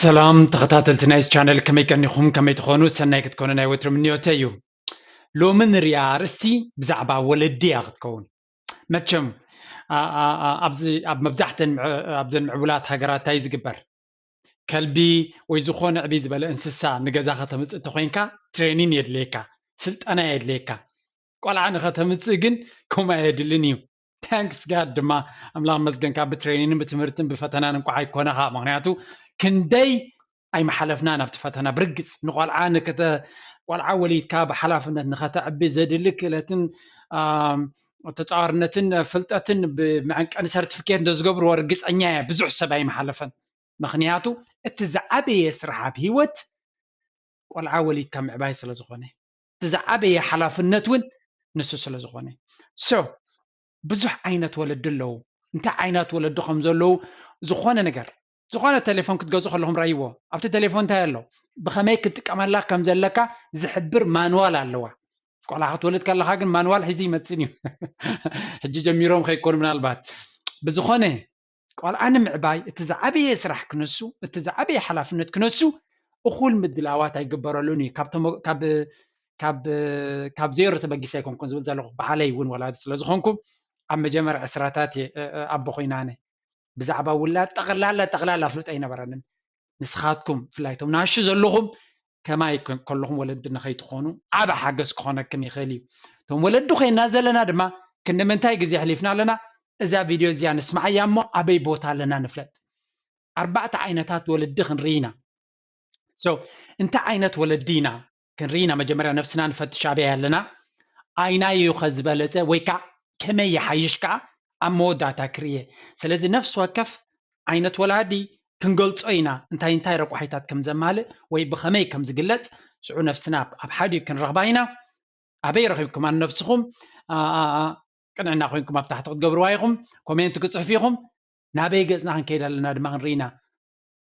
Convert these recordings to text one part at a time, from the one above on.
ሰላም ተኸታተልቲ ናይዚ ቻነል፣ ከመይ ቀኒኹም? ከመይ ትኾኑ? ሰናይ ክትኮኑ ናይ ወትሩ ምንዮተ እዩ። ሎሚ ንሪኣ ኣርእስቲ ብዛዕባ ወለዲ እያ ክትከውን። መቸም ኣ- ኣ- ኣ- ኣብዚ ኣብ መብዛሕተን ምዕ- ኣብዘን ምዕቡላት ሃገራት እንታይ ዝግበር? ከልቢ ወይ ዝኾነ ዕብይ ዝበለ እንስሳ ንገዛ ከተምፅእ እንተኮይንካ ትሬኒን የድልየካ፣ ስልጠና የድልየካ። ቆልዓ ንኸተምፅእ ግን ከምኡ ኣየድልን እዩ። ታንክስ ጋድ ድማ ኣምላኽ መስገን ካብ ብትሬኒንን ብትምህርትን ብፈተናን እንኳዕ ኣይኮነኻ። ምክንያቱ ክንደይ ኣይመሓለፍናን ኣብቲ ፈተና። ብርግፅ ንቆልዓ ንክተ ቆልዓ ወሊድካ ብሓላፍነት ንኸተዕቢ ዘድሊ ክእለትን ኣም፣ ተፃዋርነትን ፍልጠትን ብመዐንቀኒ ሰርቲፊኬት እንተዝገብርዎ ርግፀኛ እየ ብዙሕ ሰብ ኣይመሓለፈን። ምክንያቱ እቲ ዝዓበየ ስራሕ ኣብ ህይወት ቆልዓ ወሊድካ ምዕባይ ስለ ዝኾነ፣ እቲ ዝዓበየ ሓላፍነት እውን ንሱ ስለ ዝኾነ። So ብዙሕ ዓይነት ወለዲ ኣለዉ። እንታይ ዓይነት ወለዲ ከም ዘለዉ ዝኾነ ነገር፣ ዝኾነ ቴሌፎን ክትገዝኡ ከለኹም ረይዎ። ኣብቲ ቴሌፎን እንታይ ኣሎ፣ ብኸመይ ክትጥቀመላ ከም ዘለካ ዝሕብር ማንዋል ኣለዋ። ቆልዓ ክትወልድ ከለኻ ግን ማንዋል ሒዙ ይመፅን እዩ። ሕጂ ጀሚሮም ከይኮኑ ምናልባት። ብዝኾነ ቆልዓ ንምዕባይ እቲ ዝዓበየ ስራሕ ክነሱ፣ እቲ ዝዓበየ ሓላፍነት ክነሱ እኹል ምድላዋት ኣይግበረሉን እዩ። ካብ ተሞ- ካብ ካብ ካብ ዜሮ ተበጊሰ ኣይኮንኩን ዝብል ዘለኹ፣ ባዕለይ እውን ወላዲ ስለ ዝኾንኩ ኣብ መጀመርያ ዕስራታት እየ እ- እ- ኣቦ ኮይነ ኣነ። ብዛዕባ ውላድ ጠቕላላ ጠቕላላ ኣፍልጦ ኣይነበረንን። ንስኻትኩም ብፍላይ እቶም ናሹ ዘለኹም ከማይ ከ- ከለኹም ወለዲ ንኸይትኾኑ ዓቢ ሓገዝ ክኾነክም ይኽእል እዩ። እቶም ወለዲ ኮይና ዘለና ድማ ክንዲ ምንታይ ግዜ ኣሕሊፍና ኣለና? እዛ ቪድዮ እዚኣ ንስማዓያ እሞ ኣበይ ቦታ ኣለና ንፍለጥ። ኣርባዕተ ዓይነታት ወለዲ ክንርኢ ኢና። So እንታይ ዓይነት ወለዲ ኢና ክንርኢ ኢና? መጀመርያ ነብስና ንፈትሽ፣ ኣበይ ኣለና? ኣይናይ እዩ ከ ዝበለጸ ወይ ከዓ ከመይ ይሓይሽ ከዓ ኣብ መወዳእታ ክርእየ። ስለዚ ነፍሲ ወከፍ ዓይነት ወላዲ ክንገልጾ ኢና፣ እንታይ እንታይ ረቋሒታት ከም ዘማልእ ወይ ብኸመይ ከም ዝግለጽ። ሽዑ ነፍስና ኣብ ሓደ ክንረኽባ ኢና። ኣበይ ረኺብኩም ኣን ነብስኹም ኣ- ኣ- ኣ- ቅንዕና ኮይንኩም ኣብ ታሕቲ ክትገብርዋ ኢኹም፣ ኮሜንት ክጽሕፉ ኢኹም። ናበይ ገጽና ክንከይድ ኣለና ድማ ክንርኢ ኢና።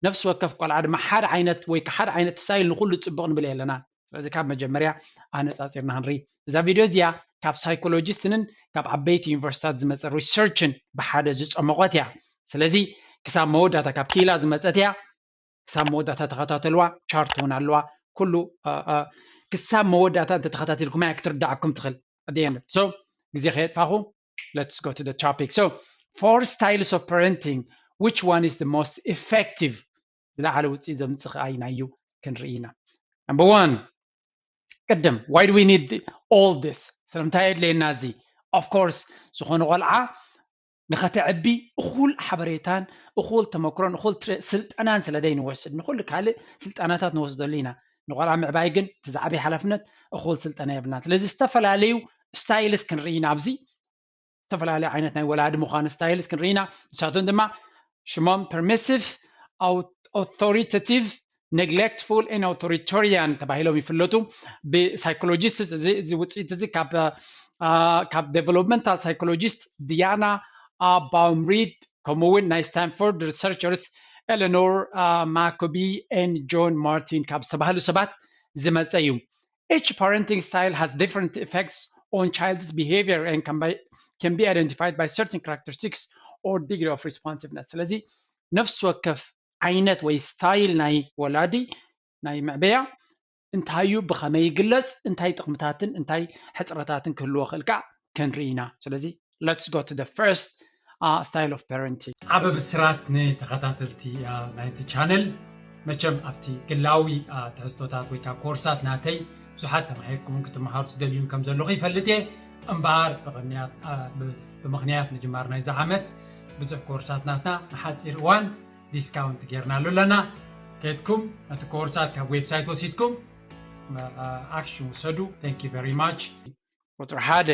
ነፍሲ ወከፍ ቆልዓ ድማ ሓደ ዓይነት ወይ ከዓ ሓደ ዓይነት ስታይል ንኹሉ ጽቡቕ ንብል የለና። ስለዚ ካብ መጀመርያ ኣነጻጺርና ክንርኢ። እዛ ቪድዮ እዚኣ ካብ ሳይኮሎጂስትንን ካብ ዓበይቲ ዩኒቨርሲታት ዝመጸ ሪሰርችን ብሓደ ዝጸመቖት እያ። ስለዚ ክሳብ መወዳእታ ካብ ክኢላ ዝመጸት እያ። ክሳብ መወዳእታ ተኸታተልዋ። ቻርት እውን ኣለዋ። ኩሉ እ፣ እ፣ ክሳብ መወዳእታ እንተተኸታተልኩም እያ ክትርዳዕኩም ትኽእል። At the end. So ግዜ ከየጥፋኹ let's go to the topic. So four styles of parenting, which one is the most effective? ዝለዓለ ውፅኢት ዘምፅእ ከኣ ኢናዩ ክንርኢ ኢና። Number one፣ ቅድም why do we need all this? ስለምንታይ የድልየና እዚ? Of course ዝኾነ ቆልዓ ንኸተዕቢ እኹል ሓበሬታን እኹል ተመክሮን እኹል ትረ- ስልጠናን ስለ ዘይንወስድ፣ ንኹሉ ካልእ ስልጠናታት ንወስደሉ ኢና። ንቆልዓ ምዕባይ ግን እቲ ዝዓበየ ሓላፍነት እኹል ስልጠና የብልና። ስለዚ ዝተፈላለዩ ስታይልስ ክንርኢ ኢና ኣብዚ። ዝተፈላለዩ ዓይነት ናይ ወላዲ ምዃን ስታይልስ ክንርኢ ኢና። ንሳቶም ድማ ሽሞም ፐርሚሲቭ፣ ኣውቶሪታቲቭ፣ ኔግሌክትፉል ኤን ኣውቶሪታሪያን ተባሂሎም ይፍለጡ። ብሳይኮሎጂስት እዚ እዚ ውፅኢት እዚ ካብ አ፣ ካብ ዴቨሎፕመንታል ሳይኮሎጂስት ዲያና አ፣ ባውምሪድ ከምኡ እውን ናይ ስታንፎርድ ሪሰርቸርስ ኤለኖር አ፣ ማኮቢ ኤን ጆን ማርቲን ካብ ዝተባህሉ ሰባት ዝመፀ እዩ። Each parenting style has different effects on child's behavior and can, by, can be identified by certain characteristics or degree of responsiveness. ስለዚ ነፍሲ ወከፍ ዓይነት ወይ ስታይል ናይ ወላዲ ናይ መዕበያ እንታይ እዩ፣ ብኸመይ ይግለጽ፣ እንታይ ጥቕምታትን እንታይ ሕጽረታትን ክህልዎ ክእል ከዓ ክንርኢ ኢና። ስለዚ let's go to the first uh, style of parenting. ዓቢ ብስራት ንተኸታተልቲ ናይዚ ቻነል። መቸም ኣብቲ ግላዊ ትሕዝቶታት ወይ ከዓ ኮርሳት ናተይ ብዙሓት ተማሂርኩምን ክትመሃሩ ትደልዩን ከም ዘለኹ ይፈልጥ እየ። እምበኣር ብቕንያት ብ- ብምኽንያት ምጅማር ናይዚ ዓመት ብዙሕ ኮርሳት ናትና ንሓፂር እዋን ዲስካውንት ጌርናሉ ኣለና። ከድኩም ነቲ ኮርሳት ካብ ዌብሳይት ወሲድኩም ኣክሽን ውሰዱ። Thank you very much. ቁፅሪ ሓደ፣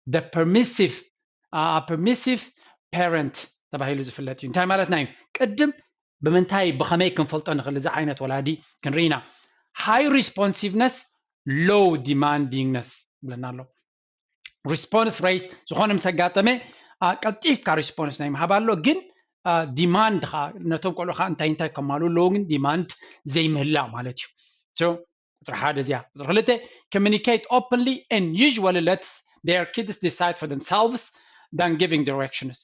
the permissive uh, permissive parent ተባሂሉ ዝፍለጥ እዩ። እንታይ ማለትና እዩ? ቅድም ብምንታይ ብኸመይ ክንፈልጦ ንኽእል እዚ ዓይነት ወላዲ ክንርኢና? High responsiveness, low demandingness ብለና ኣሎ። ሪስፖንስ ሬት ዝኾነ ምስ ኣጋጠመ አ፣ ቀልጢፍካ ሪስፖንስ ናይ ምሃብ ኣሎ። ግን ዲማንድ ከዓ ነቶም ቆልዑ ከዓ እንታይ እንታይ ከማሉ ኣለዎ ግን ዲማንድ ዘይምህላው ማለት እዩ። So ቁፅሪ ሓደ እዚኣ። ቁፅሪ ክልተ፣ communicate openly and usually lets their kids decide for themselves than giving directions.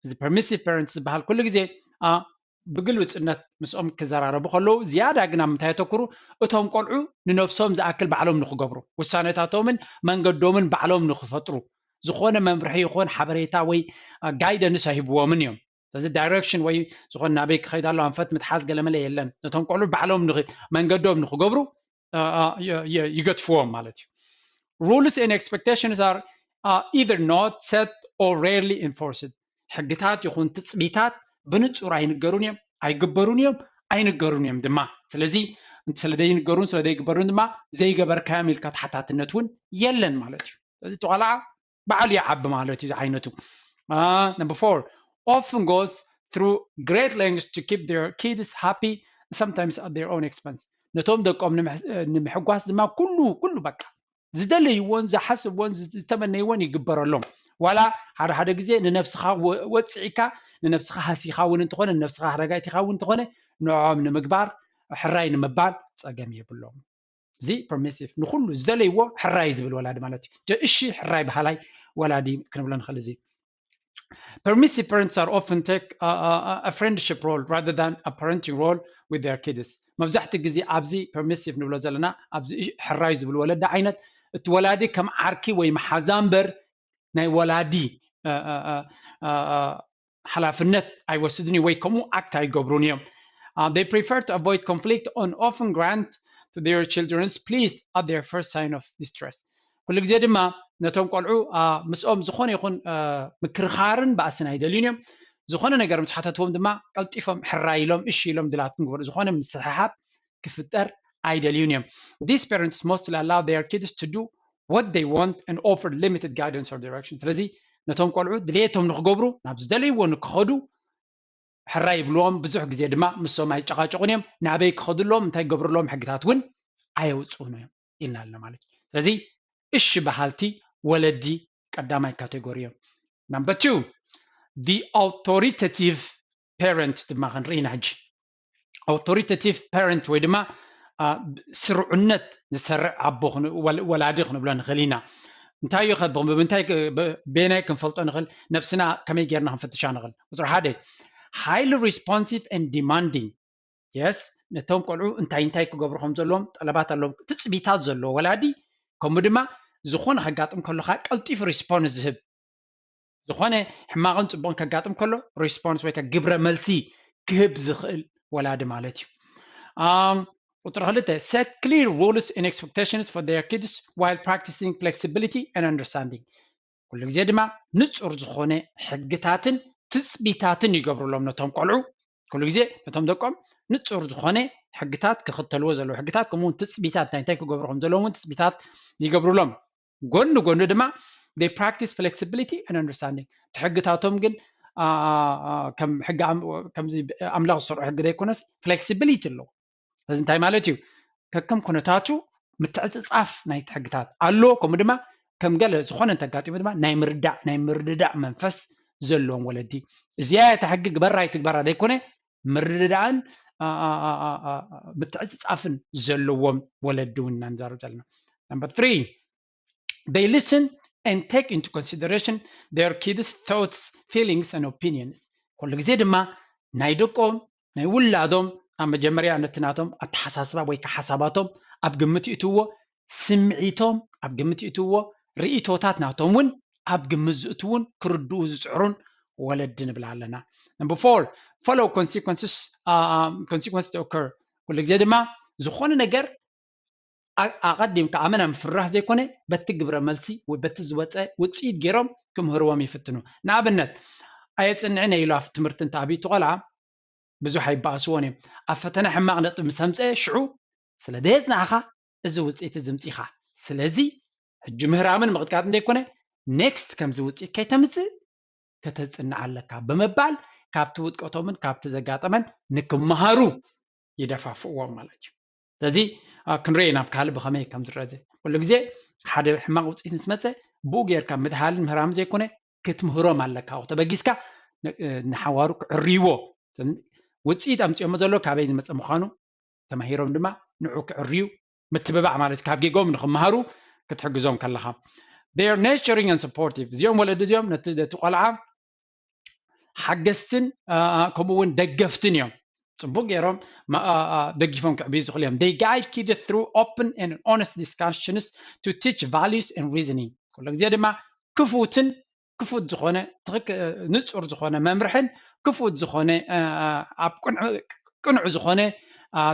እዚ permissive parents ዝበሃል ኩሉ ግዜ አ፣ ብግልብፅነት ምስኦም ክዘራረቡ ከለዉ ዝያዳ ግን ኣብ ምንታይ የተኩሩ? እቶም ቆልዑ ንነብሶም ዝኣክል ባዕሎም ንክገብሩ፣ ውሳነታቶምን መንገዶምን ባዕሎም ንክፈጥሩ ዝኾነ መምርሒ ይኹን ሓበሬታ ወይ ጋይደንስ ኣይህብዎምን እዮም። ስለዚ ዳይሬክሽን ወይ ዝኾነ ናበይ ክኸይድ ኣሎ ኣንፈት ምትሓዝ ገለመለ የለን። ነቶም ቆልዑ ባዕሎም ንኽ- መንገዶም ንክገብሩ አ፣ አ፣ የ- የ- ይገድፍዎም ማለት እዩ። Rules and expectations are uh, either not set or rarely enforced። ሕግታት ይኹን ትፅቢታት ብንፁር ኣይንገሩን እዮም፣ ኣይግበሩን እዮም፣ ኣይንገሩን እዮም ድማ። ስለዚ ስለ ዘይንገሩን ስለ ዘይግበሩን ድማ ዘይገበርካዮም ኢልካ ተሓታትነት እውን የለን ማለት እዩ። ስለዚ እቲ ቆልዓ ባዕሉ ይዓቢ ማለት እዩ ዝዓይነቱ። Uh, number four, often goes through great lengths to keep their kids happy, sometimes at their own expense። ነቶም ደቆም ንምሕ- ንምሕጓስ ድማ ኩሉ ኩሉ በቃ ዝደለይዎን ዝሓስብዎን ዝተመነይዎን ይግበረሎም። ዋላ ሓደ ሓደ ግዜ ንነብስኻ ወ- ወፅዒካ ንነብስኻ ሃሲኻ እውን እንተኾነ ንነብስኻ ኣረጋጊእካ እውን እንተኾነ ንዕኦም ንምግባር ሕራይ ንምባል ፀገም የብሎም። እዚ ፐርሚሲቭ ንኩሉ ዝደለይዎ ሕራይ ዝብል ወላዲ ማለት እዩ። ጀ- እሺ ሕራይ በሃላይ ወላዲ ክንብሎ ንኽእል። እዚ permissive parents are often take a, a, a friendship role rather than a parenting role with their kids። መብዛሕትኡ ግዜ ኣብዚ ፐርሚሲቭ ንብሎ ዘለና ኣብዚ እሺ ሕራይ ዝብል ወለዲ ዓይነት እቲ ወላዲ ከም ዓርኪ ወይ መሓዛ እምበር ናይ ወላዲ አ፣ አ፣ አ፣ አ፣ አ፣ ሓላፍነት ኣይወስድን እዩ ወይ ከምኡ ኣክት ኣይገብሩን እዮም። Uh, they prefer to avoid conflict and often grant to their children's pleas at their first sign of distress። ኩሉ ግዜ ድማ ነቶም ቆልዑ አ፣ ምስኦም ዝኾነ ይኹን አ፣ ምክርኻርን ባእስን ኣይደልዩን እዮም። ዝኾነ ነገር ምስ ሓተትዎም ድማ ቀልጢፎም ሕራይ ኢሎም እሺ ኢሎም ድላትኩም ግበሩ። ዝኾነ ምስሕሓብ ክፍጠር ኣይደልዩን እዮም። These parents mostly allow their kids to do what they want and offer limited guidance or direction። ስለዚ ነቶም ቆልዑ ድሌቶም ንክገብሩ ናብ ዝደለይዎ ንክኸዱ ሕራይ ይብልዎም። ብዙሕ ግዜ ድማ ምሶም ኣይጨቃጨቁን እዮም። ናበይ ክኸዱ ኣለዎም እንታይ ክገብሩ ኣለዎም ሕግታት እውን ኣየውፅኡን እዮም ኢልና ኣለና ማለት እዩ። ስለዚ እሺ በሃልቲ ወለዲ ቀዳማይ ካቴጎሪ እዮም። Number two, the authoritative parent ድማ ክንርኢ ኢና ሕጂ። Authoritative parent ወይ ድማ አ፣ ስርዑነት ዝሰርዕ ኣቦ ክን- ወል- ወላዲ ክንብሎ ንኽእል ኢና። እንታይ እዩ ከ ብምንታይ ክ- ብ- በየናይ ክንፈልጦ ንኽእል? ነብስና ከመይ ጌርና ክንፈትሻ ንኽእል? ቁፅሪ ሓደ, highly responsive and demanding. Yes, ነቶም ቆልዑ እንታይ እንታይ ክገብሩ ከም ዘለዎም ጠለባት ኣለዎም። ትፅቢታት ዘለዎ ወላዲ ከምኡ ድማ ዝኾነ ከጋጥም ከሎ ከዓ ቀልጢፉ ሪስፖንስ ዝህብ ዝኾነ ሕማቕን ፅቡቕን ከጋጥም ከሎ ሪስፖንስ ወይ ግብረ መልሲ ክህብ ዝኽእል ወላዲ ማለት እዩ። ቁፅሪ ክልተ, set clear rules and expectations for their kids while practicing flexibility and understanding. ኩሉ ግዜ ድማ ንፁር ዝኾነ ሕግታትን ትፅቢታትን ይገብሩሎም ነቶም ቆልዑ። ኩሉ ግዜ ነቶም ደቆም ንፁር ዝኾነ ሕግታት ክኽተልዎ ዘለዎ ሕግታት ከምኡውን ትፅቢታት እንታይ እንታይ ክገብሩ ከም ዘለዎም እውን ትፅቢታት ይገብሩሎም። ጎኒ ጎኒ ድማ they practice flexibility and understanding። እቲ ሕግታቶም ግን ከም ሕጊ ከምዚ ኣምላኽ ዝሰርዖ ሕጊ ዘይኮነስ ፍሌክሲቢሊቲ ኣለዎ። እዚ እንታይ ማለት እዩ? ከከም ኩነታቱ ምትዕፅፃፍ ናይቲ ሕግታት ኣሎ። ከምኡ ድማ ከም ገለ ዝኾነ እንተጋጢሙ ድማ ናይ ምርዳእ ናይ ምርድዳእ መንፈስ ዘለዎም ወለዲ እዚኣ እታ ሕጊ ግበራ ኣይትግበራ ዘይኮነ ምርድዳእን ምትዕፅፃፍን ዘለዎም ወለዲ እውን ኢና ንዛረብ ዘለና። Number three, they listen and take into consideration their kids' thoughts, feelings and opinions። ኩሉ ግዜ ድማ ናይ ደቆም ናይ ውላዶም ኣብ መጀመርያ ነቲ ናቶም ኣተሓሳስባ ወይ ከዓ ሓሳባቶም ኣብ ግምት ይእትውዎ፣ ስምዒቶም ኣብ ግምት ይእትውዎ፣ ርእይቶታት ናቶም እውን ኣብ ግምት ዝእትውን ክርድኡ ዝፅዕሩን ወለዲ ንብል ኣለና። Number four, follow consequences, uh, consequences to occur። ኩሉ ግዜ ድማ ዝኾነ ነገር ኣቐዲምካ ኣመና ምፍርራህ ዘይኮነ በቲ ግብረ መልሲ ወይ በቲ ዝወፀ ውፅኢት ገይሮም ክምህርዎም ይፍትኑ። ንኣብነት ኣየፅንዕን እየ ኢሉ ኣብ ትምህርቲ እንተኣብዩ እቲ ቆልዓ ብዙሕ ኣይበኣስዎን እዮም። ኣብ ፈተነ ሕማቕ ነጥቢ ምስ ኣምፀአ ሽዑ ስለ ዘየፅናዕኻ እዚ ውፅኢት እዚ ምፂኻ። ስለዚ ሕጂ ምህራምን ምቕጥቃጥን ዘይኮነ ኔክስት ከምዚ ውፅኢት ከይተምፅእ ከተፅንዕ ኣለካ ብምባል ካብቲ ውድቀቶምን ካብቲ ዘጋጠመን ንክመሃሩ ይደፋፍእዎም ማለት እዩ። ስለዚ ክንርኢ ናብ ካልእ ብኸመይ ከም ዝረአ ኩሉ ግዜ ሓደ ሕማቕ ውፅኢት ምስ መፀ ብኡ ጌርካ ምድሃልን ምህራምን ዘይኮነ ክትምህሮም ኣለካ። ተበጊስካ ንሓዋሩ ክዕርይዎ ውፅኢት ኣምፅኦሞ ዘሎ ካበይ ዝመፀ ምዃኑ ተማሂሮም ድማ ንዑ ክዕርዩ ምትብባዕ ማለት ካብ ጌጎም ንክመሃሩ ክትሕግዞም ከለኻ። They are nurturing and supportive። እዚኦም ወለዲ እዚኦም ነቲ ነቲ ቆልዓ ሓገዝትን ከምኡ እውን ደገፍትን እዮም። ፅቡቅ ገይሮም ደጊፎም ክዕብዩ ዝኽእሉ እዮም። They guide kids through open and honest discussions to teach values and reasoning. ኩሉ ግዜ ድማ ክፉትን ክፉት ዝኾነ ንፁር ዝኾነ መምርሕን ክፉት ዝኾነ ኣብ ቅኑዕ ዝኾነ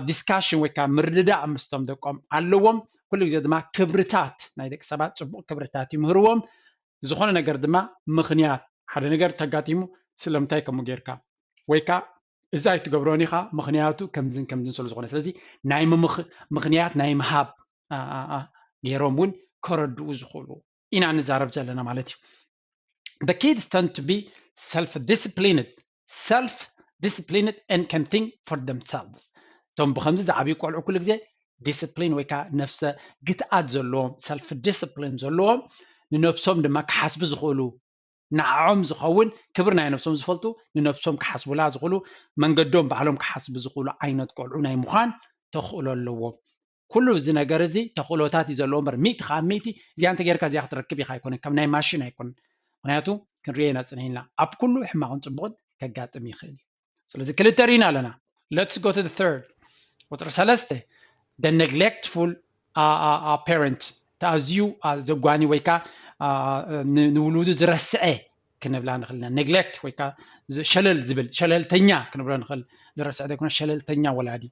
ዲስካሽን ወይ ከዓ ምርድዳእ ምስቶም ደቆም ኣለዎም። ኩሉ ግዜ ድማ ክብርታት ናይ ደቂ ሰባት ፅቡቅ ክብርታት ይምህርዎም። ዝኾነ ነገር ድማ ምኽንያት ሓደ ነገር ተጋጢሙ ስለምንታይ ከምኡ ጌርካ ወይ ከዓ እዚ ኣይትገብሮን ኢኻ ምኽንያቱ ከምዝን ከምዝን ስለ ዝኾነ ስለዚ ናይ ምምኽ- ምኽንያት ናይ ምሃብ አ- አ- አ- ገይሮም እውን ከረድኡ ዝኽእሉ ኢና ንዛረብ ዘለና ማለት እዩ። The kids tend to be self-disciplined, self-disciplined and can think for themselves. እቶም ብከምዚ ዝዓብዩ ቆልዑ ኩሉ ግዜ ዲስፕሊን ወይ ከዓ ነፍሰ ግትኣት ዘለዎም ሰልፍ ዲስፕሊን ዘለዎም ንነብሶም ድማ ክሓስቡ ዝኽእሉ ንዓዖም ዝኸውን ክብሪ ናይ ነብሶም ዝፈልጡ ንነብሶም ክሓስቡላ ዝኽእሉ መንገዶም ባዕሎም ክሓስቡ ዝኽእሉ ዓይነት ቆልዑ ናይ ምዃን ተኽእሎ ኣለዎም። ኩሉ እዚ ነገር እዚ ተኽእሎታት እዩ ዘለዎ እምበር ሚእቲ ካብ ሚእቲ እዚኣ እንተጌርካ እዚኣ ክትረክብ ኢኻ ኣይኮነን፣ ከም ናይ ማሽን ኣይኮነን። ምክንያቱ ክንሪኦ ኢና ፅንሒና ኣብ ኩሉ ሕማቕን ፅቡቕን ከጋጥም ይኽእል እዩ። ስለዚ ክልተ ርኢና ኣለና። Let's go to the third. ቁፅሪ ሰለስተ the neglectful parent ተኣዝዩ ዘጓኒ ወይ ከዓ ንውሉዱ ዝረስዐ ክንብላ ንኽእል ኢና። ኔግሌክት ወይ ከዓ ሸለል ዝብል ሸለልተኛ ክንብሎ ንኽእል። ዝረስዐ ዘይኮነ ሸለልተኛ ወላዲ።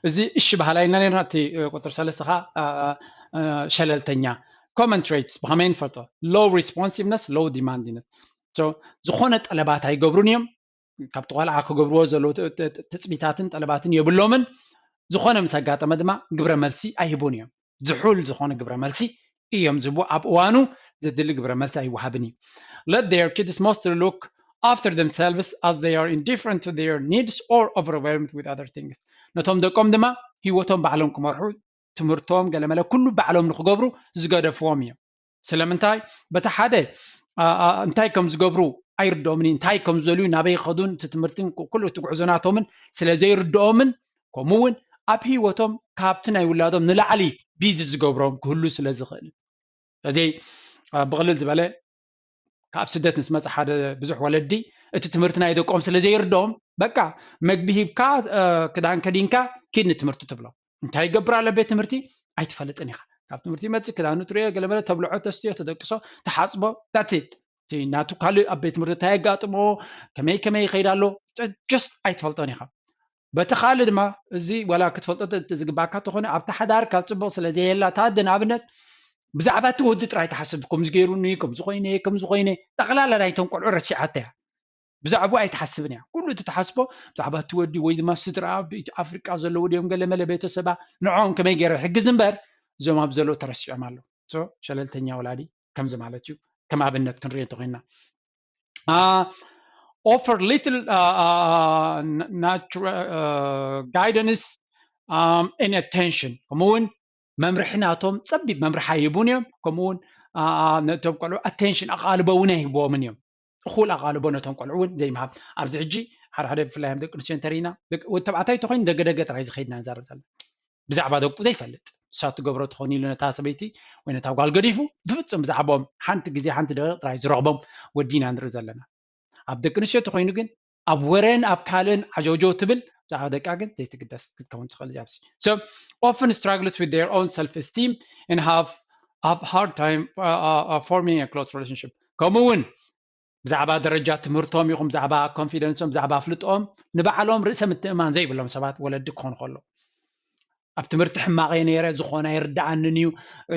እዚ እሺ ባህላ ኢና ነርና እቲ ቁፅሪ ሰለስተ ከዓ ሸለልተኛ። Common traits ብኸመይ ንፈልጦ? Low responsiveness, low demandingness. ዝኾነ ጠለባት ኣይገብሩን እዮም። ካብቲ ቆልዓ ክገብርዎ ዘለዉ ትፅቢታትን ጠለባትን የብሎምን። ዝኾነ ምስ ኣጋጠመ ድማ ግብረ መልሲ ኣይህቡን እዮም። ዝሑል ዝኾነ ግብረ መልሲ እዮም ዝህቡ። ኣብ እዋኑ ዘድሊ ግብረ መልሲ ኣይወሃብን እዩ። Let their kids mostly look after themselves as they are indifferent to their needs or overwhelmed with other things. ነቶም ደቆም ድማ ህይወቶም ባዕሎም ክመርሑ ትምህርቶም ገለመለ ኩሉ ባዕሎም ንክገብሩ ዝገደፍዎም እዮም። ስለምንታይ? በቲ ሓደ እንታይ ከም ዝገብሩ ኣይርድኦምን እዩ። እንታይ ከም ዝደልዩ ናበይ ይኸዱን እቲ ትምህርትን ኩሉ እቲ ጉዕዞ ናቶምን ስለ ዘይርድኦምን ከምኡ እውን ኣብ ህይወቶም ካብቲ ናይ ውላዶም ንላዕሊ ቢዚ ዝገብሮም ክህሉ ስለ ዝኽእል። ስለዚ ብቕልል ዝበለ ካብ ስደት ምስ መፀ ሓደ ብዙሕ ወለዲ እቲ ትምህርቲ ናይ ደቆም ስለ ዘይርድኦም በቃ መግቢ ሂብካ ክዳን ከዲንካ ኪድ ንትምህርቲ ትብሎ። እንታይ ይገብር ኣሎ ቤት ትምህርቲ ኣይትፈልጥን ኢኻ። ካብ ትምህርቲ ይመፅእ ክዳኑ ትሪኦ ገለመለ ተብልዖ ተስትዮ ተደቅሶ ተሓፅቦ that's it። ናቱ ካልእ ኣብ ቤት ትምህርቲ እንታይ የጋጥሞ ከመይ ከመይ ይኸይድ ኣሎ just ኣይትፈልጦን ኢኻ። በቲ ካልእ ድማ እዚ ዋላ ክትፈልጦ ዝግባእካ ተኾነ ኣብቲ ሓዳርካ ፅቡቕ ስለ ዘየላ ታደ ንኣብነት ብዛዕባ እቲ ወዲ ጥራይ ትሓስብ ከምዚ ገይሩኒ ከምዚ ኮይነ ከምዚ ኮይነ ጠቕላላ ናይቶም ቆልዑ ረሲዓቶ እያ። ብዛዕባኡ ኣይትሓስብን እያ። ኩሉ እቲ ትሓስቦ ብዛዕባ እቲ ወዲ ወይ ድማ ስድራ ኣፍሪቃ ዘለዉ ድዮም ገለመለ ቤተሰባ ንዕኦም ከመይ ገይረ ሕግዝ እምበር እዞም ኣብ ዘለዉ ተረሲዖም ኣለዉ። ሸለልተኛ ወላዲ ከምዚ ማለት እዩ። ከም ኣብነት ክንሪኦ እንተኮይና offer little guidance and attention ከምኡ እውን መምርሒ ናቶም ፀቢብ መምርሒ ኣይህቡን እዮም። ከምኡ እውን ነቶም ቆልዑ ኣቴንሽን ኣቓልቦ እውን ኣይህብዎምን እዮም። እኹል ኣቓልቦ ነቶም ቆልዑ እውን ዘይምሃብ ኣብዚ ሕጂ ሓደ ሓደ ብፍላይ ደቂ ኣንስትዮ እንተሪኢና ተባዕታይ ተኮይኑ ደገደገ ጥራይ ዝኸይድና ንዛረብ ዘለና ብዛዕባ ደቁ ዘይፈልጥ ንሳ ትገብሮ ትኾን ኢሉ ነታ ሰበይቲ ወይ ነታ ጓል ገዲፉ ብፍፁም ብዛዕባኦም ሓንቲ ግዜ ሓንቲ ደቂቕ ጥራይ ዝረኽቦም ወዲና ንርኢ ዘለና። ኣብ ደቂ ኣንስትዮ ተኮይኑ ግን ኣብ ወረን ኣብ ካልእን ዓጀውጀው ትብል ብዛዕባ ደቃ ግን ዘይትግደስ ክትከውን ትኽእል እዚኣ so often struggles with their own self esteem and have have hard time uh, uh, forming a close relationship ከምኡ እውን ብዛዕባ ደረጃ ትምህርቶም ይኹን ብዛዕባ ኮንፊደንሶም ብዛዕባ ኣፍልጦኦም ንባዕሎም ርእሰ ምትእማን ዘይብሎም ሰባት ወለዲ ክኾኑ ከሎ ኣብ ትምህርቲ ሕማቕ እየ ነይረ ዝኾነ ኣይርድኣንን እዩ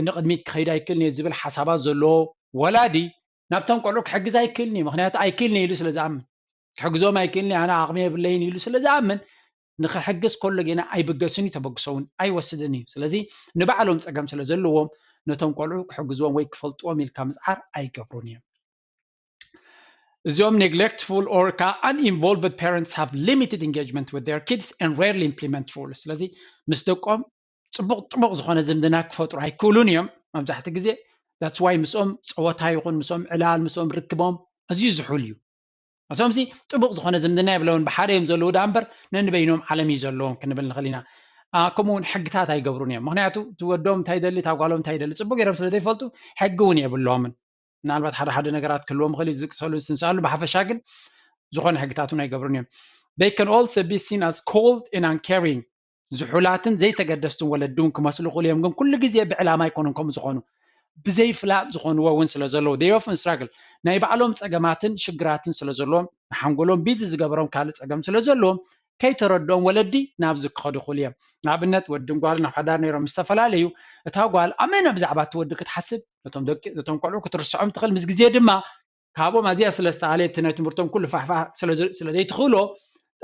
ንቕድሚት ክኸይድ ኣይክእልን እየ ዝብል ሓሳባት ዘለዎ ወላዲ ናብቶም ቆልዑ ክሕግዝ ኣይክእልን እዩ ምክንያቱ ኣይክእልን እየ ኢሉ ስለ ዝኣምን ክሕግዞም ኣይክእልን እየ ኣነ ዓቕሚ የብለይን ኢሉ ስለ ዝኣምን ንክሕግዝ ከሎ ጌና ኣይብገስን እዩ ተበግሶ እውን ኣይወስድን እዩ ስለዚ ንባዕሎም ፀገም ስለ ዘለዎም ነቶም ቆልዑ ክሕግዝዎም ወይ ክፈልጥዎም ኢልካ ምፅዓር ኣይገብሩን እዮም እዚኦም neglectful or ከዓ uninvolved parents have limited engagement with their kids and rarely implement rules ስለዚ ምስ ደቆም ፅቡቕ ጥቡቕ ዝኾነ ዝምድና ክፈጥሩ ኣይክእሉን እዮም መብዛሕቲ ግዜ that's why ምስኦም ፀወታ ይኹን ምስኦም ዕላል ምስኦም ርክቦም ኣዝዩ ዝሑል እዩ እሶምሲ ጥቡቕ ዝኾነ ዝምድና የብለውን ብሓደ እዮም ዘለዉ ዳ እምበር ነንበይኖም ዓለም እዩ ዘለዎም ክንብል ንኽእል ኢና ከምኡ እውን ሕግታት ኣይገብሩን እዮም ምክንያቱ ትወዶም እንታይ ደሊ ታጓሎም እንታይ ደሊ ፅቡቅ ገይሮም ስለ ዘይፈልጡ ሕጊ እውን የብሎምን ምናልባት ሓደ ሓደ ነገራት ክህልዎም ይኽእል እዩ ዝቅሰሉ ዝትንሳሉ። ብሓፈሻ ግን ዝኾነ ሕግታት እውን ኣይገብሩን እዮም። They can also be seen as cold and uncaring። ዝሑላትን ዘይተገደስትን ወለዲ እውን ክመስሉ ይኽእሉ እዮም፣ ግን ኩሉ ግዜ ብዕላማ ኣይኮኑን ከምኡ ዝኾኑ። ብዘይፍላጥ ዝኾንዎ እውን ስለ ዘለዉ፣ they often struggle፣ ናይ ባዕሎም ጸገማትን ሽግራትን ስለ ዘለዎም፣ ንሓንጎሎም ቢዚ ዝገበሮም ካልእ ጸገም ስለ ዘለዎም፣ ከይተረድኦም ወለዲ ናብዚ ክኸዱ ይኽእሉ እዮም። ንኣብነት፣ ወድን ጓልን ኣብ ሓዳር ነይሮም ምስ ተፈላለዩ፣ እታ ጓል ኣመና ብዛዕባ እቲ ወዲ ክትሓስብ፣ ነቶም ደቂ ነቶም ቆልዑ ክትርስዖም ትኽእል፣ ምስ ግዜ ድማ ካብኦም ኣዝያ ስለ ዝተኣለየ፣ እቲ ናይ ትምህርቶም ኩሉ ፋሕፋሕ ስለ ዝ- ስለ ዘይትኽእሎ፣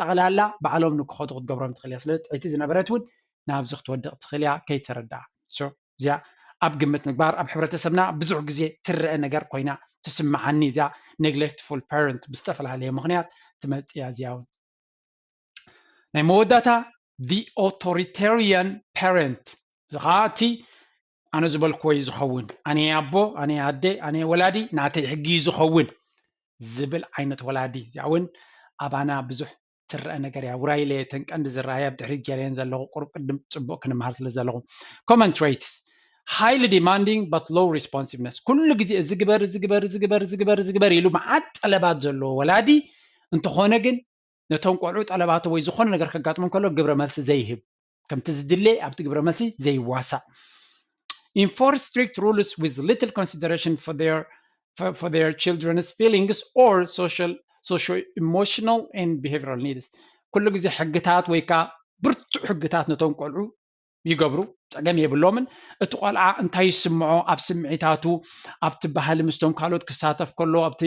ጠቕላላ ባዕሎም ንክኸዱ ክትገብሮም ትኽእል እያ። ስለዚ ጥዕይቲ ዝነበረት እውን ናብዚ ክትወድቕ ትኽእል እያ ከይተረድኣ። So እዚኣ ኣብ ግምት ምግባር፣ ኣብ ሕብረተሰብና ብዙሕ ግዜ ትረአ ነገር ኮይና ትስምዓኒ፣ እዚኣ neglectful parent ብዝተፈላለየ ምኽንያት ትመጽእ እያ። እዚኣ እውን ናይ መወዳእታ፣ the authoritarian parent፣ እዚ ኸዓ እቲ ኣነ ዝበልክዎ እዩ ዝኸውን፣ ኣነ ኣቦ፣ ኣነ ኣደ፣ ኣነ ወላዲ፣ ናተይ ሕጊ እዩ ዝኸውን ዝብል ዓይነት ወላዲ። እዚኣ እውን ኣባና ብዙሕ ትረአ ነገር እያ። ውራይ ኢለ እተን ቀንዲ ዝረኣያ ብድሕሪት ገይረየን ዘለኹ፣ ቁሩብ ቅድም ጽቡቕ ክንመሃር ስለ ዘለኹ። Common traits፣ highly demanding but low responsiveness። ኩሉ ግዜ እዚ ግበር፣ እዚ ግበር፣ እዚ ግበር፣ እዚ ግበር፣ እዚ ግበር ኢሉ መዓት ጠለባት ዘለዎ ወላዲ እንተኾነ ግን ነቶም ቆልዑ ጠለባቶም ወይ ዝኾነ ነገር ከጋጥሞም ከሎ ግብረ መልሲ ዘይህብ፣ ከምቲ ዝድለ ኣብቲ ግብረ መልሲ ዘይዋሳእ። Enforce strict rules with little consideration for their for, for their children's feelings or social socio emotional and behavioral needs። ኩሉ ግዜ ሕግታት ወይ ከዓ ብርቱዕ ሕግታት ነቶም ቆልዑ ይገብሩ፣ ጸገም የብሎምን። እቲ ቆልዓ እንታይ ይስምዖ፣ ኣብ ስምዒታቱ፣ ኣብቲ ባህሊ ምስቶም ካልኦት ክሳተፍ ከሎ፣ ኣብቲ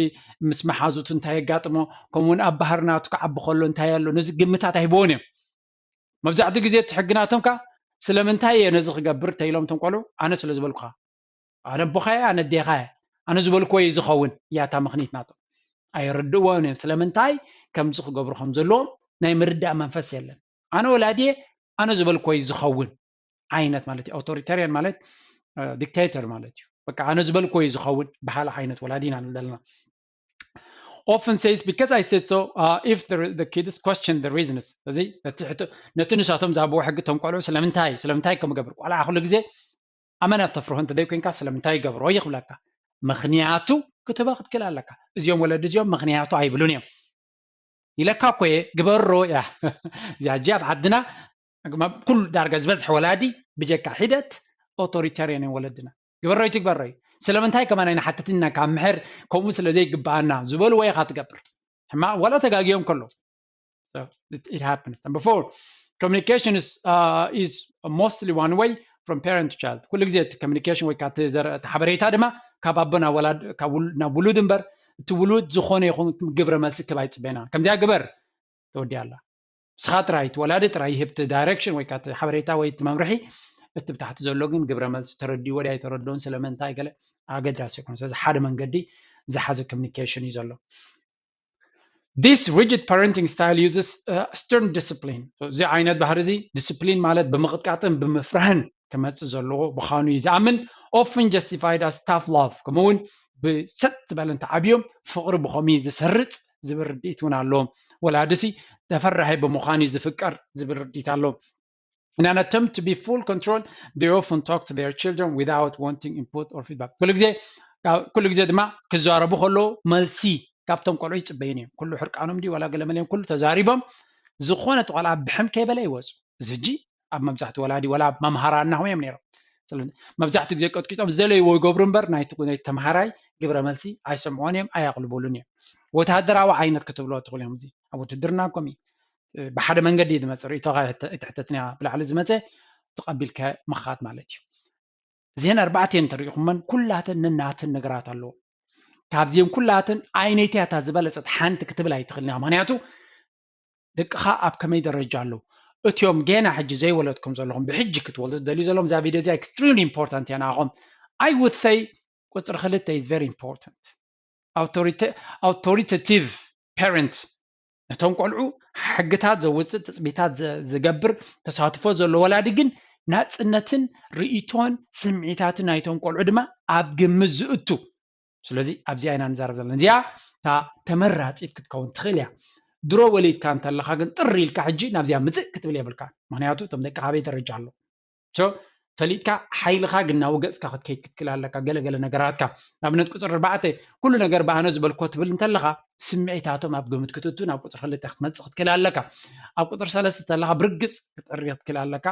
ምስ መሓዙቱ እንታይ የጋጥሞ፣ ከምኡውን ኣብ ባህሪ ናቱ ክዓቢ ከሎ እንታይ ኣሎ፣ ነዚ ግምታት ኣይህብዎን እዮም። መብዛሕትኡ ግዜ እቲ ሕጊ ናቶም ከኣ ስለምንታይ እየ ነዚ ክገብር ተኢሎም እቶም ቆልዑ፣ ኣነ ስለ ዝበልኩኻ፣ ኣነ ኣቦኻ እየ፣ ኣነ ኣዴኻ እየ፣ ኣነ ዝበልክዎ እዩ ዝኸውን እያ እታ ምኽኒት ናቶም። ኣይርድእዎን እዮም ስለምንታይ ከምዚ ክገብሩ ከም ዘለዎም ናይ ምርዳእ መንፈስ የለን። ኣነ ወላዲ እየ፣ ኣነ ዝበልክዎ እዩ ዝኸውን ዓይነት ማለት እዩ። Authoritarian ማለት dictator ማለት እዩ። በቃ ኣነ ዝበልክዎ እዩ ዝኸውን በሃሊ ዓይነት ወላዲ ኢና ንብል ዘለና። Often says because I said so, uh, if the, the kids question the reasons። እዚ ነቲ ንሳቶም ዝሃብዎ ሕጊ እቶም ቆልዑ ስለምንታይ ስለምንታይ ከም ገብር ቆልዓ ኩሉ ግዜ ኣመና ተፍርሆ እንተ ዘይኮይንካ ስለምንታይ ይገብሮ ይኽብለካ። ምኽንያቱ ክትህቦ ክትክእል ኣለካ። እዚኦም ወለዲ እዚኦም ምኽንያቱ ኣይብሉን እዮም። ኢለካ እኮ እየ ግበሮ እያ። እዚኣ ሕጂ ኣብ ዓድና ኩሉ ዳርጋ ዝበዝሐ ወላዲ ብጀካ ሒደት authoritarian እዮም ወለድና። ግበሮ ይትግበሮ እዩ። ስለምንታይ ከማን ኣይንሓትትን ኢና ካብ ምሕር ከምኡ ስለ ዘይግብኣና ዝበልዎ ኢኻ ትገብር። ሕማቕ ዋላ ተጋግዮም ከሎ it happens number four communication is, uh, is mostly one way from parent to child። ኩሉ ግዜ እቲ communication ወይ እቲ ሓበሬታ ድማ ካብ ኣቦ ናብ ውሉድ እምበር እቲ ውሉድ ዝኾነ ይኹን ግብረ መልሲ ክብ ኣይፅበና። ከምዚኣ ግበር ተወዲያ ኣላ። ንስኻ ጥራይ እቲ ወላዲ ጥራይ ይህብ እቲ direction ወይ እቲ ሓበሬታ ወይ እቲ መምርሒ፣ እቲ ብታሕቲ ዘሎ ግን ግብረ መልሲ ተረዲእዎ ድዩ ኣይተረድኦን ስለምንታይ ገለ ኣገዳሲ ኣይኮነ። ስለዚ ሓደ መንገዲ ዝሓዘ communication እዩ ዘሎ። This rigid parenting style uses, uh, stern discipline። እዚ ዓይነት ባህሪ እዚ ዲስፕሊን ማለት ብምቕጥቃጥን ብምፍራህን ክመፅእ ዘለዎ ምዃኑ እዩ ዝኣምን። Often justified as tough love፣ ከምኡ እውን ብሰጥ ዝበለ እንተዓብዮም ፍቕሪ ብኸምኡ ዝሰርፅ ዝብል ርድኢት እውን ኣለዎም። ወላዲሲ ተፈራሒ ብምዃኑ እዩ ዝፍቀር ዝብል ርድኢት ኣለዎም። In an attempt to be full control, they often talk to their children without wanting input or feedback። ኩሉ ግዜ ኩሉ ግዜ ድማ ክዛረቡ ከለዉ መልሲ ካብቶም ቆልዑ ይፅበዩን እዮም። ኩሉ ሕርቃኖም ድዩ ዋላ ገለመለ እዮም ኩሉ ተዛሪቦም ዝኾነ እቲ ቆልዓ ብሕም ከይበለ ይወፁ። እዚ ሕጂ ኣብ መብዛሕትኡ ወላዲ ዋላ ኣብ መምሃራና ሆም እዮም ነይሮም። መብዛሕትኡ ግዜ ቀጥቂጦም ዝደለይዎ ይገብሩ እምበር ናይ ተምሃራይ ግብረ መልሲ ኣይሰምዖን እዮም፣ ኣያቕልቡሉን እዮም። ወታደራዊ ዓይነት ክትብሎ ትኽእሉ እዮም። እዚ ኣብ ውትድርና ኮም ብሓደ መንገዲ ዝመፀ ርእይቶኻ ይትሕተትን እያ ብላዕሊ ዝመፀ ተቐቢልካ ምኻት ማለት እዩ። እዚአን ኣርባዕተን እንተሪኢኹመን ኩላተን ነናተን ነገራት ኣለዎ። ካብዚአን ኩላተን ኣይነይትያ እታ ዝበለፀት ሓንቲ ክትብል ኣይትኽእልን ኢኻ። ምክንያቱ ደቅኻ ኣብ ከመይ ደረጃ ኣለዉ? እቲኦም ገና ሕጂ ዘይወለድኩም ዘለኹም ብሕጂ ክትወልዱ ትደልዩ ዘለኹም እዛ ቪድዮ እዚኣ extremely important እያ ንዓኹም። I would say ቁፅሪ ክልተ is very important። Authoritative parent ነቶም ቆልዑ ሕግታት ዘውፅእ ትፅቢታት ዝገብር ተሳትፎ ዘሎ ወላዲ ግን ናፅነትን ርእይቶን ስምዒታትን ናይቶም ቆልዑ ድማ ኣብ ግምት ዝእቱ። ስለዚ ኣብዚኣ ኢና ንዛረብ ዘለና። እዚኣ እታ ተመራፂት ክትከውን ትኽእል እያ። ድሮ ወሊድካ እንተለኻ ግን ጥር ኢልካ ሕጂ ናብዚኣ ምፅእ ክትብል የብልካ። ምክንያቱ እቶም ደቂ ካበይ ደረጃ ኣሎ ፈሊጥካ ሓይልኻ ግን ናብ ገጽካ ክትከይድ ክትክእል ኣለካ። ገለገለ ነገራትካ ንኣብነት ቁፅሪ ኣርባዕተ ኩሉ ነገር ብኣነ ዝበልኮ ትብል እንተለኻ ስምዒታቶም ኣብ ግምት ክትእቱ ናብ ቁፅሪ ክልተ ክትመፅእ ክትክእል ኣለካ። ኣብ ቁፅሪ ሰለስተ ተለኻ ብርግፅ ክትዕሪ ክትክእል ኣለካ።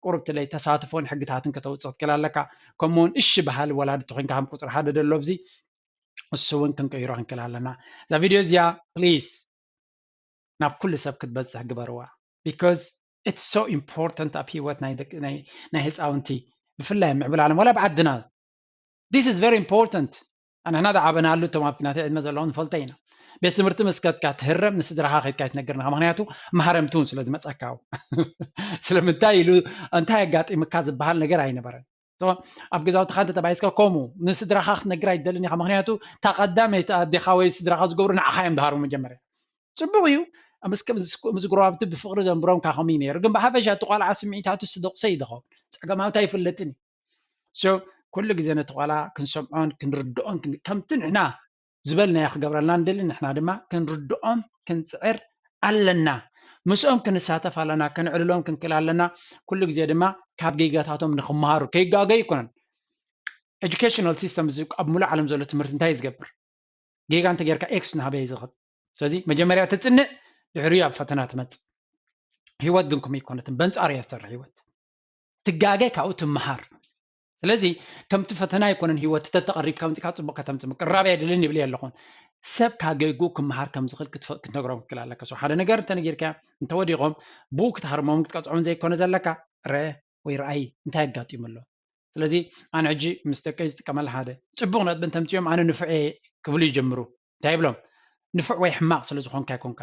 ቁርብቲ ለይ ተሳትፎን ሕግታትን ከተውፅእ ክትክእል ኣለካ። ከምኡውን እሺ በሃሊ ወላዲ ተኮይንካ ከም ቁፅሪ ሓደ ደሎ ኣብዚ እሱ እውን ክንቀይሮ ክንክእል ኣለና። እዛ ቪድዮ እዚኣ ፕሊስ ናብ ኩሉ ሰብ ክትበፅሕ ግበርዋ። Because it's so important ኣብ ህይወት ናይ ህፃውንቲ ብፍላይ ምዕብል ዓለም ዋላ ብዓድና this is very important። ንሕና ዝዓበናሉ እቶም ኣብ ናተይ ዕድመ ዘለዉ ንፈልጦ ኢና። ቤት ትምህርቲ ምስ ከድካ ትህረም ንስድራኻ ከድካ ኣይትነግር ኢኻ ምክንያቱ መሃረምቲ እውን ስለ ዝመፀካ ስለምንታይ ኢሉ እንታይ ኣጋጢምካ ዝበሃል ነገር ኣይነበረን። ኣብ ገዛውትኻ እንተ ተባይስካ ከምኡ ንስድራኻ ክትነግር ኣይትደልን ኢኻ ምክንያቱ እታ ቀዳመይቲ ኣዴኻ ወይ ስድራኻ ዝገብሩ ንዓኻ እዮም ዝሃርሙ መጀመርያ። ፅቡቕ እዩ ምስ ጎረባብቲ ብፍቕሪ ዘንብሮም ካኸም እዩ ነይሩ ግን ብሓፈሻ እቲ ቆልዓ ስምዒታቱ ዝተደቑሰ እዩ ዝኸውን። ፀገማቱ ኣይፍለጥን እዩ። ኩሉ ግዜ ነቲ ቆልዓ ክንሰምዖን ክንርድኦን ከምቲ ንሕና ዝበልናዮ ክገብረልና ንደሊ ንሕና ድማ ክንርድኦም ክንፅዕር ኣለና። ምስኦም ክንሳተፍ ኣለና፣ ከነዕልሎም ክንክእል ኣለና። ኩሉ ግዜ ድማ ካብ ጌጋታቶም ንክመሃሩ ከይጋገዩ ኣይኮነን። Educational system ኣብ ሙሉእ ዓለም ዘሎ ትምህርቲ እንታይ ዝገብር? ጌጋ እንተ ጌርካ ኤክስ ናበይ ዝኽድ? ስለዚ መጀመርያ ተፅንዕ፣ ድሕሪኡ ኣብ ፈተና ትመፅእ። ህይወት ግን ከምኡ ኣይኮነትን፣ በንፃር እያ ዝሰርሕ ህይወት። ትጋገ ካብኡ ትመሃር። ስለዚ ከምቲ ፈተና ኣይኮነን ህይወት ተተቐሪብካ ምፅካ ፅቡቅ ከተምፅ ምቅራብ ኣይደልን ይብል ኣለኹን። ሰብ ካብ ጌግኡ ክመሃር ከም ዝኽእል ክትነግሮም ክትክእል ኣለካ። ሓደ ነገር እንተነጊርካ እንተወዲቖም ብኡ ክትሃርሞም ክትቀፅዖም ዘይኮነ ዘለካ ረ ወይ ረኣይ እንታይ ኣጋጢሙ ኣሎ። ስለዚ ኣነ ሕጂ ምስ ደቀይ ዝጥቀመላ ሓደ ፅቡቅ ነጥቢ እንተምፅኦም ኣነ ንፍዕ ክብሉ ይጀምሩ። እንታይ ይብሎም? ንፉዕ ወይ ሕማቕ ስለ ዝኾንካ ኣይኮንካ።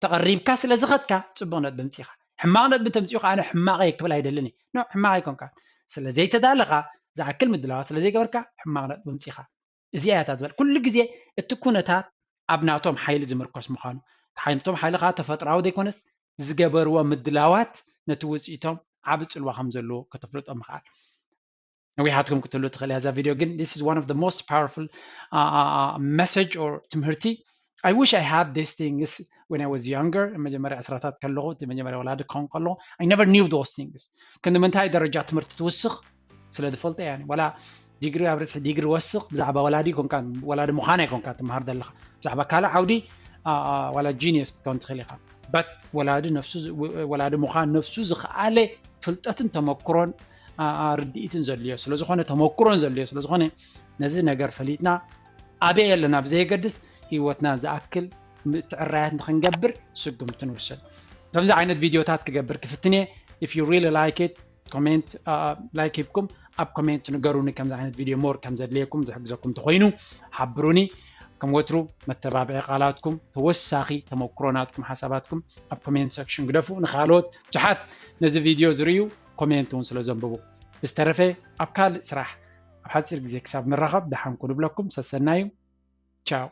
ተቐሪብካ ስለ ዝኸድካ ጽቡቕ ነጥቢ ኣምጺኻ። ሕማቕ ነጥቢ እንተምጺኡ ከኣ ኣነ ሕማቕ እየ ክብል ኣይደልን እየ። ኖ ሕማቕ ኣይኮንካ። ስለ ዘይተዳለኻ ዝኣክል ምድላዋት ስለ ዘይገበርካ ሕማቕ ነጥቢ ኣምጺኻ። እዚኣ እያ እታ ዝበል ኩሉ ግዜ እቲ ኩነታት ኣብ ናቶም ሓይሊ ዝምርኮስ ምዃኑ። እቲ ሓይልቶም ሓይሊ ከኣ ተፈጥራዊ ዘይኮነስ ዝገበርዎ ምድላዋት ነቲ ውጽኢቶም ዓቢ ጽልዋ ከም ዘለዎ ከተፍልጦም ምኽኣል። ነዊሓትኩም ክትህሉ ትኽእል እያ እዛ ቪድዮ ግን this is one of the most powerful uh, uh, message or ትምህርቲ። I wish I had these things when I was younger መጀመርያ ዕስራታት ከለኹ እቲ መጀመርያ ወላዲ ክኸውን ከለኹ I never knew those things። ክንዲ ምንታይ ደረጃ ትምህርቲ ትውስኽ ስለ ዝፈልጦ እያ። ዋላ ዲግሪ ኣብ ርእሲ ዲግሪ ወስኽ ብዛዕባ ወላዲ ኮንካ ወላዲ ምዃን ኣይኮንካ ትምሃር ዘለኻ ብዛዕባ ካልእ ዓውዲ ዋላ ጂኒየስ ክትከውን ትኽእል ኢኻ። በት ወላዲ ነፍሱ ወላዲ ምዃን ነፍሱ ዝኸኣለ ፍልጠትን ተመክሮን ርድኢትን ዘድልዮ ስለዝኾነ ተመክሮን ዘድልዮ ስለዝኾነ ነዚ ነገር ፈሊጥና ኣበይ ኣለና ብዘየገድስ ህይወትና ዝኣክል ምትዕራያት ንክንገብር ስጉምቲ ንውሰድ። ከምዚ ዓይነት ቪድዮታት ክገብር ክፍትን እየ። If you really like it comment like ሂብኩም ኣብ ኮሜንት ንገሩኒ ከምዚ ዓይነት ቪድዮ more ከም ዘድልየኩም ዝሕግዘኩም እንተኮይኑ ሓብሩኒ። ከም ወትሩ መተባብዒ ቃላትኩም ተወሳኺ ተመክሮ ናትኩም ሓሳባትኩም ኣብ ኮሜንት ሰክሽን ግደፉ። ንካልኦት ብዙሓት ነዚ ቪድዮ ዝርእዩ ኮሜንት እውን ስለ ዘንብቡ። ብዝተረፈ ኣብ ካልእ ስራሕ ኣብ ሓፂር ግዜ ክሳብ ንራኸብ ደሓን ኩኑ ብለኩም ሰሰናዩ። ቻው።